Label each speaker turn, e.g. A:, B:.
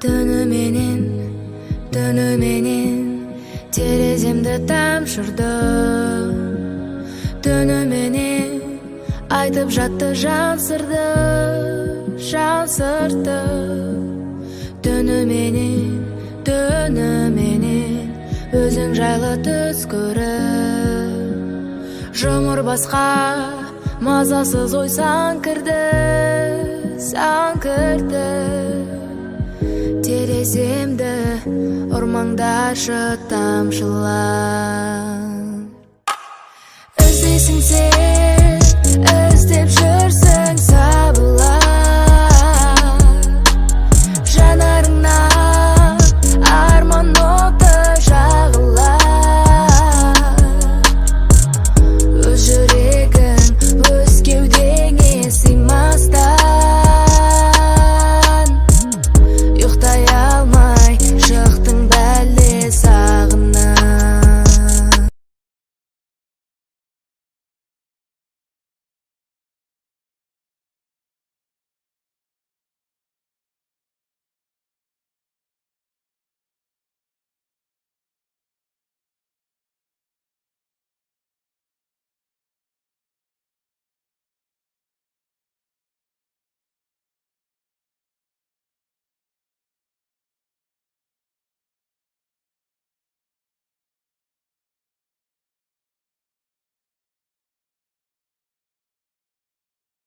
A: Түніменен, түніменен тереземді тамшырды. Түніменен айтып жатты жан сырды, жан сырды. Түніменен, түніменен өзің жайлы түс көріп, жұмыр басқа мазасыз ой сан кірді, сан кірді. Тереземді ұрмаңдаршы тамшылар.